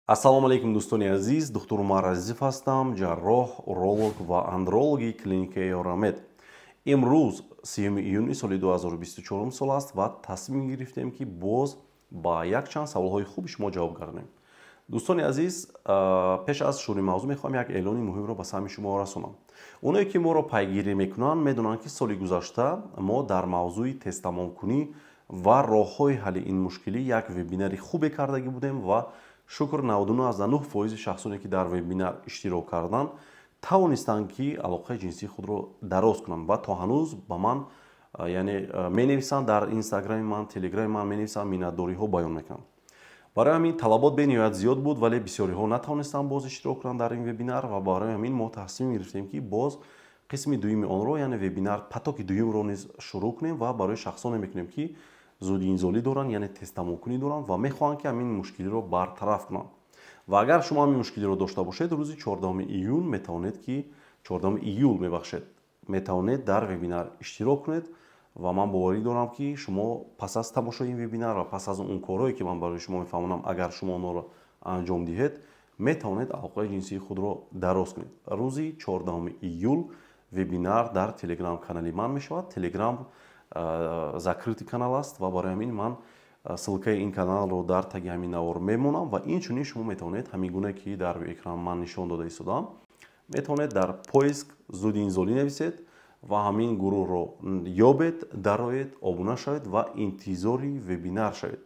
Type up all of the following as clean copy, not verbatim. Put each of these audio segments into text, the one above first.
Ассалому алайкум, дӯстони азиз. Духтур Умар Азизов ҳастам, ҷарроҳ, уролог ва андрологи клиникаи Ёрамед. Имрӯз 3 июни соли 2024 сол аст ва тасмим гирифтем, ки боз ба якчанд саволҳои хуби шумо ҷавоб гардонем. Дӯстони азиз, пеш аз шурӯи мавзӯъ мехоҳам як эълони муҳимро ба самъи шумо расонам. Оное ки моро пайгирӣ мекунанд, медонанд, ки соли гузашта мо дар мавзӯи тезтамомкунӣ ва роҳҳои ҳалли ин мушкилӣ як вебинари хубе кардагӣ будем ва шукр, 99,9% шахсоне, ки дар вебинар иштирок карданд, тавонистанд, ки алоқаи ҷинсии худро дароз кунанд ва то ҳанӯз ба ман, яъне, менависанд, дар Инстаграми ман, Телеграми ман менависанд, миннатдориҳо баён мекунанд. Барои ҳамин талабот бениҳоят зиёд буд, вале бисёриҳо натавонистанд боз иштирок кунанд дар ин вебинар ва барои ҳамин мо тасмим гирифтем, ки боз қисми дуюми онро, яъне вебинар потоки дуюмро низ шурӯъ кунем ва барои шахсоне мекунем, ки зудинзолӣ доранд, яъне тезтамомкунӣ доранд ва мехоҳанд, ки ҳамин мушкилиро бартараф кунанд. Ва агар шумо ҳамин мушкилиро дошта бошед, рӯзи 14 июн метавонед, ки 14 июл, мебахшед, метавонед дар вебинар иштирок кунед. Ва ман боварӣ дорам, ки шумо пас аз тамошои ин вебинар ва пас аз он корҳое, ки ман барои шумо мефаҳмонам, агар шумо онҳоро анҷом диҳед, метавонед алоқаи ҷинсии худро дароз кунед. Рӯзи 14 июл вебинар дар Телеграм канали ман мешавад. Телеграм закрытый канал аст ва барои ҳамин ман ссылкаи ин каналро дар таги ҳамин навор мемонам. Ва инчунин шумо метавонед, ҳамин гуна ки дар экран ман нишон дода истодам, метавонед дар поиск «зудинзолӣ» нависед ва ҳамин гурӯҳро ёбед, дароед, обуна шавед ва интизори вебинар шавед.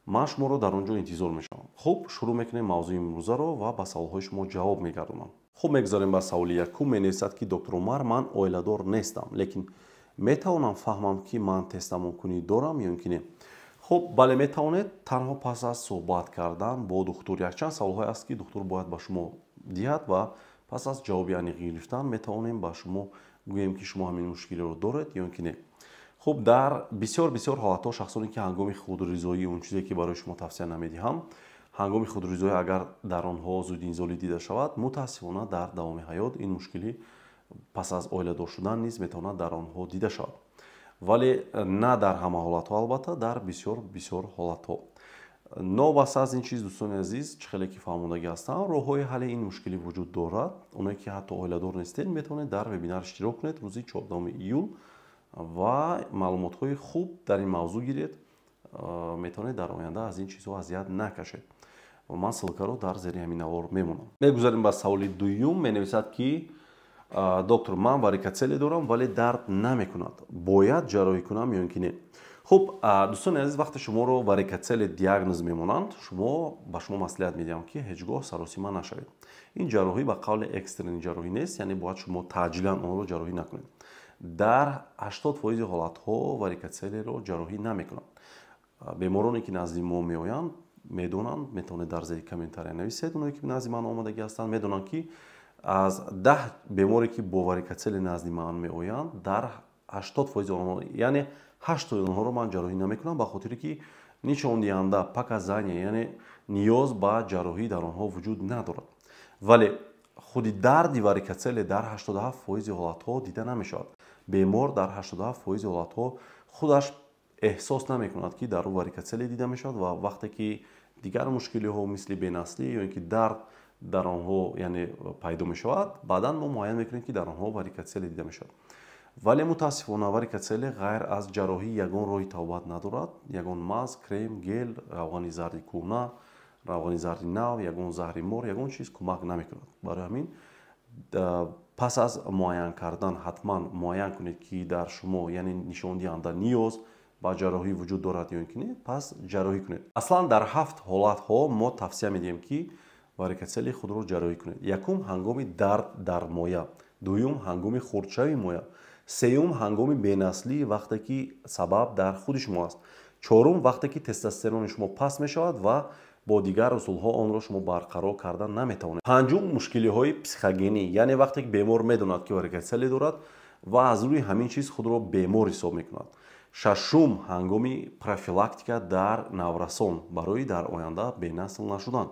Ман шуморо дар он ҷо интизор мешавам. Хуб, шурӯъ мекунем мавзӯи имрӯзаро ва ба саволҳои шумо ҷавоб мегардонам. Хуб, мегузарем ба саволи якум. Менависад, ки доктор Умар, ман оиладор нестам, лекин метавонам фаҳмам, ки ман тезтамомкунӣ дорам ё ин ки не? Хуб, бале, метавонед, танҳо пас аз суҳбат кардан бо духтур. Якчанд саволҳое аст, ки духтур бояд ба шумо диҳад ва пас аз ҷавоби аниқ гирифтан метавонем ба шумо гӯем, ки шумо ҳамин мушкилиро доред ё ин ки не. Хуб, дар бисёр бисёр ҳолатҳо шахсоне, ки ҳангоми худризоӣ, он чизе ки барои шумо тавсия намедиҳам, ҳангоми худризоӣ агар дар онҳо зудинзолӣ дида шавад, мутаассифона, дар давоми ҳаёт ин мушкилӣ пас аз оиладор шудан низ метавонад дар онҳо дида шавад. Вале на дар ҳама ҳолатҳо, албатта, дар бисёр бисёр ҳолатҳо. Новобаста аз ин чиз, дӯстони азиз, чӣ хеле ки фаҳмондагӣ ҳастам, роҳҳои ҳалли ин мушкилӣ вуҷуд дорад. Оное ки ҳатто оиладор нестед, метавонед дар вебинар иштирок кунед рӯзи 14 июл ва маълумотҳои хуб дар ин мавзӯъ гиред. Метавонед дар оянда аз ин чизҳо азият накашед. Ман ссылкаро дар зери ҳамин навор мемонам. Мегузарем ба саволи дуюм. Менависад, ки доктор, ман варикоцеле дорам, вале дард намекунад, бояд ҷарроҳӣ кунам ё ин ки не? Хуб, дӯстони азиз, вақте шуморо варикоцеле диагноз мемонанд, шумо ба шумо маслиҳат медиҳам, ки ҳеҷ гоҳ саросима нашавед. Ин ҷарроҳӣ ба қавли экстренный ҷарроҳӣ нест, яъне бояд шумо таъҷилан онро ҷарроҳӣ накунед. Дар 80% ҳолатҳо варикоцелеро ҷарроҳӣ намекунанд. Бемороне, ки назди мо меоянд, медонанд, метавонед дар зери комментария нависед. Оное ки назди ман омадагӣ ҳастанд, медонанд, ки аз 10 беморе, ки бо варикоцеле назди ман меоянд, дар 80% онҳо, яъне ҳаштои онҳоро ман ҷарроҳӣ намекунам, ба хотире ки нишондиҳанда, показания, яъне ниёз ба ҷарроҳӣ дар онҳо вуҷуд надорад. Вале худи дарди варикоцеле дар 87% ҳолатҳо дида намешавад. Бемор дар 87% ҳолатҳо худаш эҳсос намекунад, ки дар ӯ варикоцеле дида мешавад. Ва вақте ки дигар мушкилиҳо, мисли бенаслӣ ё ин ки дард дар онҳо, яъне, пайдо мешавад, баъдан мо муайян мекунем, ки дар онҳо варикоцеле дида мешавад. Вале мутаассифона варикоцеле ғайр аз ҷарроҳӣ ягон роҳи табобат надорад. Ягон маз, крем, гел, равғани зарди кӯҳна, равғани зарди нав, ягон заҳри мор, ягон чиз кӯмак намекунад. Барои ҳамин пас аз муайян кардан ҳатман муайян кунед, ки дар шумо, яъне, нишондиҳанда, ниёз ба ҷарроҳӣ вуҷуд дорад ё ин ки не, пас ҷарроҳӣ кунед. Аслан дар ҳафт ҳолатҳо мо тавсия медиҳем, ки варикоцели худро ҷарроҳӣ кунед. Якум, ҳангоми дард дар моя. Дуюм, ҳангоми хурдшавии моя. Сеюм, ҳангоми бенаслӣ, вақте ки сабаб дар худи шумо аст. Чорум, вақте ки тестостерони шумо паст мешавад ва бо дигар усулҳо онро шумо барқарор карда наметавонед. Панҷум, мушкилиҳои психогенӣ, яъне вақте ки бемор медонад, ки варикоцеле дорад ва аз рӯи ҳамин чиз худро бемор ҳисоб мекунад. Шашум, ҳангоми профилактика дар наврасон барои дар оянда бенасл нашудан.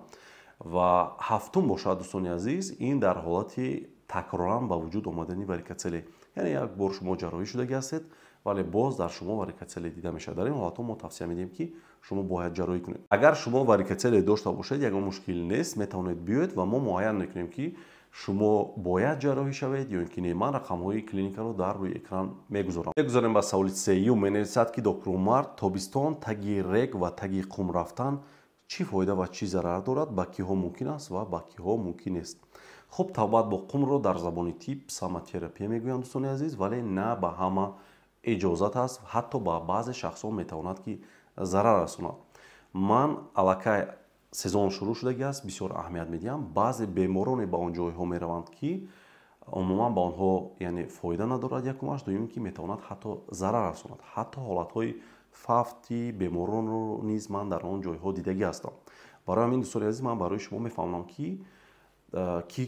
Ва ҳафтум бошад, дӯстони азиз, ин дар ҳолати такроран ба вуҷуд омадани варикоцеле, яъне як бор шумо ҷарроҳӣ шудагӣ ҳастед. вале боз дар шумо варикоцеле дида мешавад. Дар ин ҳолатҳо мо тавсия медиҳем, ки шумо бояд ҷарроҳӣ кунед. Агар шумо варикоцеле дошта бошед, ягон мушкил нест, метавонед биёед ва мо муайян мекунем, ки шумо бояд ҷарроҳӣ шавед ё ин ки не. Ман рақамҳои клиникаро дар рӯи экран мегузорам. Мегузорем ба саволи сеюм. Менависад, ки доктор Умар, тобистон таги рег ва таги қум рафтан чӣ фоида ва чӣ зарар дорад, ба киҳо мумкин аст ва ба киҳо мумкин нест? Хуб, тавбат бо қумро дар забони тиб самотерапия мегӯянд, дӯстони азиз, вале на ба ҳама иҷозат аст, ҳатто ба баъзе шахсон метавонад, ки зарар расонад. Ман аллакай сезон шурӯъ шудагӣ аст, бисёр аҳамият медиҳам. Баъзе бемороне ба он ҷойҳо мераванд, ки умуман ба онҳо, яъне, фоида надорад, якумаш, дуюм, ки метавонад ҳатто зарар расонад. Ҳатто ҳолатҳои фавти беморонро низ ман дар он ҷойҳо дидагӣ ҳастам. Барои ҳамин, дӯстони азиз, ман барои шумо мефаҳмам, ки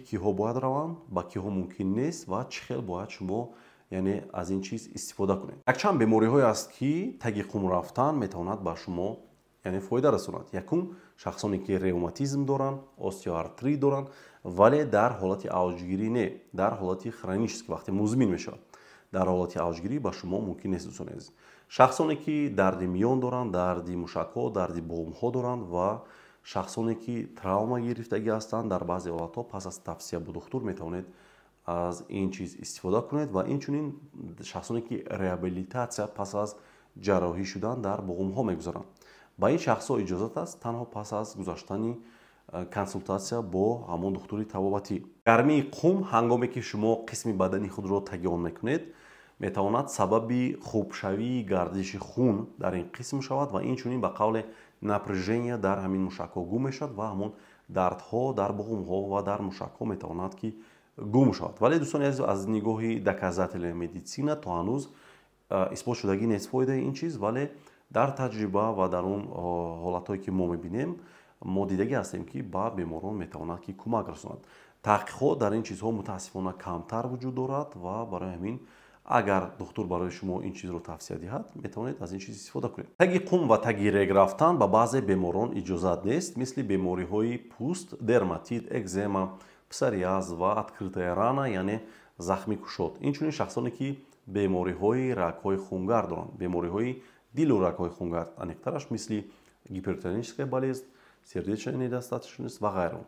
киҳо бояд раванд, ба киҳо мумкин нест ва чӣ хел бояд шумо, яъне, аз ин чиз истифода кунед. Якчанд бемориҳое аст, ки таги қум рафтан метавонад ба шумо, яъне, фоида расонад. Якум, шахсоне ки ревматизм доранд, остеоартрит доранд, вале дар ҳолати авҷгирӣ не, дар ҳолати хронический, вақте музмин мешавад. Дар ҳолати авҷгирӣ ба шумо мумкин нест, дӯстони азиз. Шахсоне ки дарди миён доранд, дарди мушакҳо, дарди буғумҳо доранд ва шахсоне ки травма гирифтагӣ ҳастанд, дар баъзе ҳолатҳо пас аз тавсия бо духтур метавонед аз ин чиз истифода кунед. Ва инчунин шахсоне ки реабилитатсия пас аз ҷарроҳӣ шудан дар буғумҳо мегузаранд, ба ин шахсҳо иҷозат аст танҳо пас аз гузаштани консултатсия бо ҳамон духтури табобатӣ. Гармии қум, ҳангоме ки шумо қисми бадани худро таги он мекунед, метавонад сабаби хубшавии гардиши хун дар ин қисм шавад ва инчунин, ба қавле, напряжение дар ҳамин мушакҳо гум мешавад ва ҳамон дардҳо дар буғумҳо ва дар мушакҳо метавонад, ки гум шавад. Вале, дӯстони азиз, аз нигоҳи доказательная медицина то ҳанӯз исбот шудагӣ нест фоидаи ин чиз, вале дар таҷриба ва дар он ҳолатҳое ки мо мебинем, мо дидагӣ ҳастем, ки ба беморон метавонад, ки кӯмак расонад. Таҳқиқот дар ин чизҳо мутаассифона камтар вуҷуд дорад ва барои ҳамин агар духтур барои шумо ин чизро тавсия диҳад, метавонед аз ин чиз истифода кунед. Таги қум ва таги рег рафтан ба баъзе беморон иҷозат нест, мисли бемориҳои пӯст: дерматит, экзема, псориаз ва открытая рана, яъне захми кушод. Инчунин шахсоне ки бемориҳои рагҳои хунгар доранд, бемориҳои дилу рагҳои хунгар, аниқтараш мисли гипертоническая болезнь, сердечная недостаточность ва ғайро.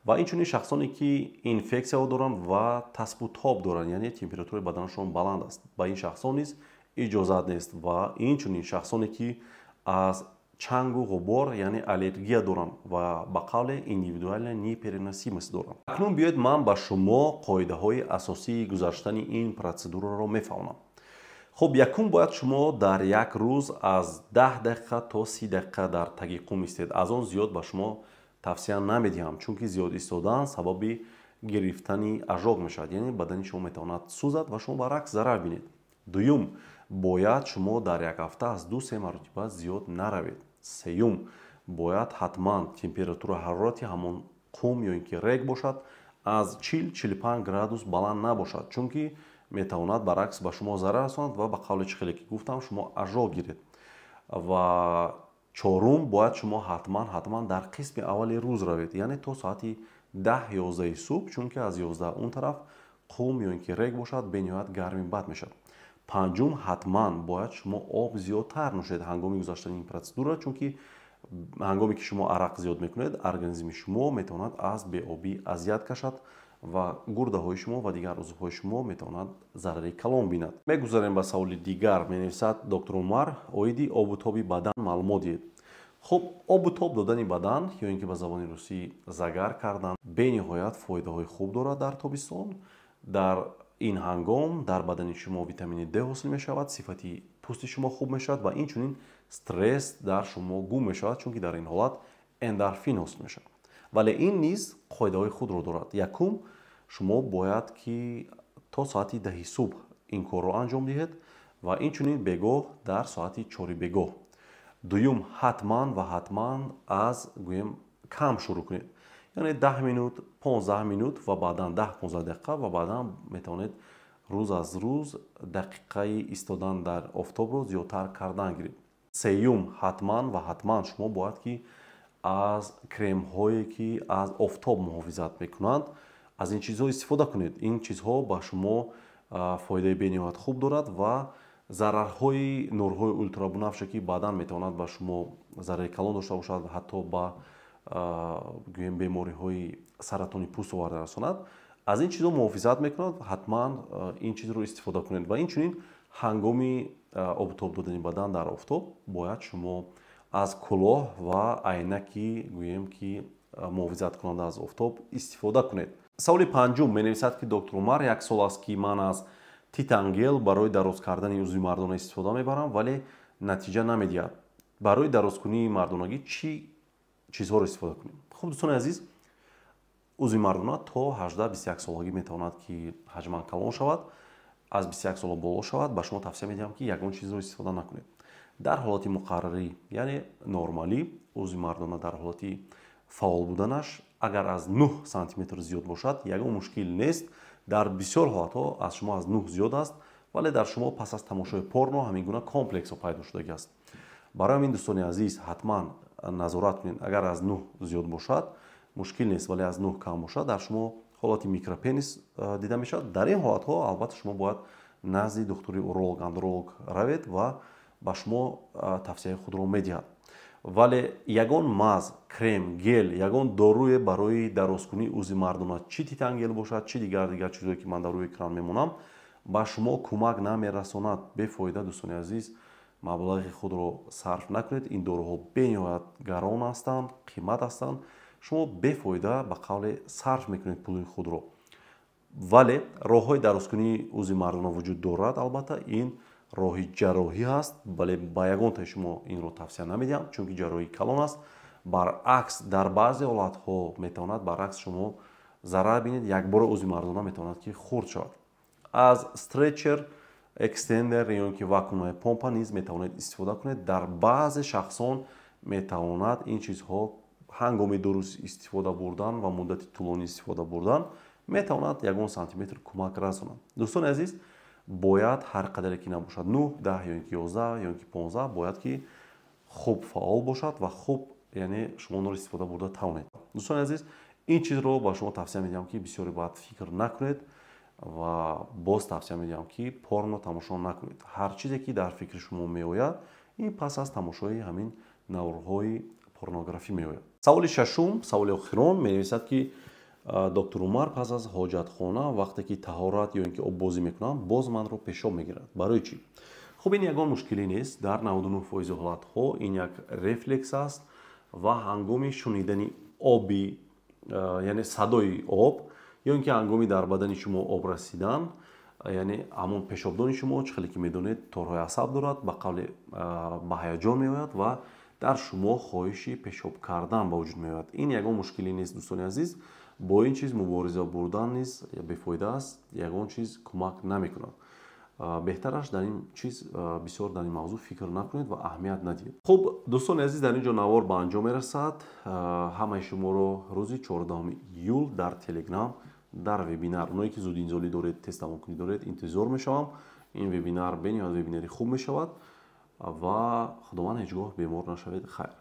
Ва инчунин шахсоне ки инфексияҳо доранд ва таспу тоб доранд, яъне температураи баданашон баланд аст, ба ин шахсон низ иҷозат нест. Ва инчунин шахсоне ки аз чангу ғубор, яъне аллергия доранд ва ба қавле индивидуальная непереносимость доранд. Акнун биёед, ман ба шумо қоидаҳои асосии гузаштани ин процедураро мефаҳмонам. Хуб, якум, бояд шумо дар як рӯз аз 10 дақиқа то 30 дақиқа дар таги қум истед. Аз он зиёд ба шумо тавсия намедиҳам, чунки зиёд истодан сабаби гирифтани ожог мешавад, яъне бадани шумо метавонад сӯзад ва шумо баръакс зарар бинед. Дуюм, бояд шумо дар як ҳафта аз 2-3 маротиба зиёд наравед. Сеюм, бояд ҳатман температура, ҳарорати ҳамон қум ё ин ки рег бошад аз 40-45 градус баланд набошад, чунки метавонад баръакс ба шумо зарар расонад ва, ба қавли чӣ хеле ки гуфтам, шумо ожог гиред. Ва чорум, бояд шумо ҳатман, ҳатман дар қисми аввали рӯз равед, яъне то соати 10-11 субҳ, чунки аз 11 он тараф қум ё ин ки рег бошад бениҳоят гарми бад мешавад. Панҷум, ҳатман бояд шумо об зиёдтар нӯшед ҳангоми гузаштани ин процедура, чунки ҳангоме ки шумо арақ зиёд мекунед, организми шумо метавонад аз беобӣ азият кашад ва гурдаҳои шумо ва дигар узвҳои шумо метавонад зарари калон бинад. Мегузарем ба саволи дигар. Менависад: доктор Умар, оиди обу тоби бадан маълумот диҳед. Хуб, обу тоб додани бадан ё ин ки ба забони русӣ загар кардан бениҳоят фоидаҳои хуб дорад дар тобистон. Дар ин ҳангом дар бадани шумо витамини Д ҳосил мешавад, сифати пӯсти шумо хуб мешавад ва инчунин стресс дар шумо гум мешавад, чунки дар ин ҳолат эндорфин ҳосил мешавад. Вале ин низ қоидаҳои худро дорад. Якум, шумо бояд ки то соати 10-и субҳ ин корро анҷом диҳед ва инчунин бегоҳ дар соати 4-и бегоҳ. Дуюм, ҳатман ва ҳатман аз, гӯем, кам шурӯъ кунед, яъне 10 минут, 15 минут ва баъдан 10-15 дақиқа ва баъдан метавонед рӯз аз рӯз дақиқаи истодан дар офтобро зиёдтар кардан гиред. Сеюм, ҳатман ва ҳатман шумо бояд ки аз кремҳое ки аз офтоб муҳофизат мекунанд, аз ин чизҳо истифода кунед. Ин чизҳо ба шумо фоидаи бениҳоят хуб дорад ва Зарарҳои нурҳои ултрабунафше, ки баъдан метавонад ба шумо зарари калон дошта бошад ва ҳатто ба, гӯем, бемориҳои саратони пӯст оварда расонад, аз ин чизҳо муҳофизат мекунад. Ҳатман ин чизро истифода кунед. Ва инчунин ҳангоми обтоб додани бадан дар офтоб бояд шумо аз кулоҳ ва айнаки, гӯем ки, муҳофизаткунанда аз офтоб истифода кунед. Саволи панҷум менависад, ки доктор Умар, як сол аст, ки ман аз титангел барои дароз кардани узви мардона истифода мебарам, вале натиҷа намедиҳад. Барои дарозкунии мардонагӣ чӣ чизҳоро истифода кунем? Хуб, дӯстони азиз, узви мардона то 18-21 солагӣ метавонад, ки ҳаҷман калон шавад. Аз 21 сола боло шавад, ба шумо тавсия медиҳам, ки ягон чизро истифода накунед. Дар ҳолати муқаррарӣ, яъне нормалӣ, узви мардона дар ҳолати фаъол буданаш агар аз 9 сантиметр зиёд бошад, ягон мушкил нест. Дар бисёр ҳолатҳо аз шумо аз 9 зиёд аст, вале дар шумо пас аз тамошои порно ҳамин гуна комплексҳо пайдо шудагӣ аст. Барои ҳамин, дӯстони азиз, ҳатман назорат кунед. Агар аз 9 зиёд бошад, мушкил нест, вале аз 9 кам бошад, дар шумо ҳолати микропенис дида мешавад. Дар ин ҳолатҳо албатта шумо бояд назди духтури уролог, андролог равед ва ба шумо тавсияи худро медиҳад. Вале ягон маз, крем, гел, ягон доруе барои дарозкунии узви мардона, чӣ титангел бошад, чӣ дигар чизое, ки ман дар рӯи экран мемонам, ба шумо кӯмак намерасонад. Бефоида, дӯстони азиз, маблағи худро сарф накунед. Ин доруҳо бениҳоят гарон ҳастанд, қимат ҳастанд. Шумо бефоида, ба қавле, сарф мекунед пули худро. Вале роҳҳои дарозкунии узви мардона вуҷуд дорад. Албатта, ин роҳи ҷарроҳӣ ҳаст, вале ба ягонтаи шумо инро тавсия намедиҳам, чунки ҷарроҳӣ калон аст. Баръакс, дар баъзе ҳолатҳо метавонад баръакс шумо зарар бинед, якбора узви мардона метавонад, ки хурд шавад. Аз стретчер, экстендер ё ин ки вакуумная помпа низ метавонед истифода кунед. Дар баъзе шахсон метавонад ин чизҳо ҳангоми дуруст истифода бурдан ва муддати тӯлонӣ истифода бурдан метавонад ягон сантиметр кӯмак расонад. Дӯстони азиз, бояд ҳар қадаре ки набошад, 9, 10 ё ин ки 11 ё ин ки 15 бояд, ки хуб фаъол бошад ва хуб, яъне шумо онро истифода бурда тавонед. Дӯстони азиз, ин чизро ба шумо тавсия медиҳам, ки бисёре бояд фикр накунед, ва боз тавсия медиҳам, ки порно тамошо накунед. Ҳар чизе, ки дар фикри шумо меояд, ин пас аз тамошои ҳамин наворҳои порнографӣ меояд. Саволи шашум, саволи охирон, менависад, ки доктор Умар, пас аз ҳоҷатхона, вақте ки таҳорат ё ин ки оббозӣ мекунам, боз манро пешоб мегирад. Барои чӣ? Хуб, ин ягон мушкилӣ нест. Дар 99% ҳолатҳо ин як рефлекс аст ва ҳангоми шунидани оби, яъне садои об, ё ин ки ҳангоми дар бадани шумо об расидан, яъне ҳамон пешобдони шумо, чӣ хеле ки медонед, торҳои асаб дорад, ба қавле ба ҳаяҷон меояд ва дар шумо хоҳиши пешоб кардан ба вуҷуд меояд. Ин ягон мушкилӣ нест, дӯстони азиз. Бо ин чиз мубориза бурдан низ бефоида аст, ягон чиз кӯмак намекунад. Беҳтараш дар ин чиз бисёр дар ин мавзӯъ фикр накунед ва аҳамият надиҳед. Хуб, дӯстони азиз, дар ин ҷо навор ба анҷом мерасад. Ҳамаи шуморо рӯзи 14 июл дар Телеграм дар вебинар, оное ки зудинзолӣ доред, тезтамомкунӣ доред, интизор мешавам. Ин вебинар бениҳоят вебинари хуб мешавад ва худованд, ҳеҷ гоҳ бемор нашавед. Хайр.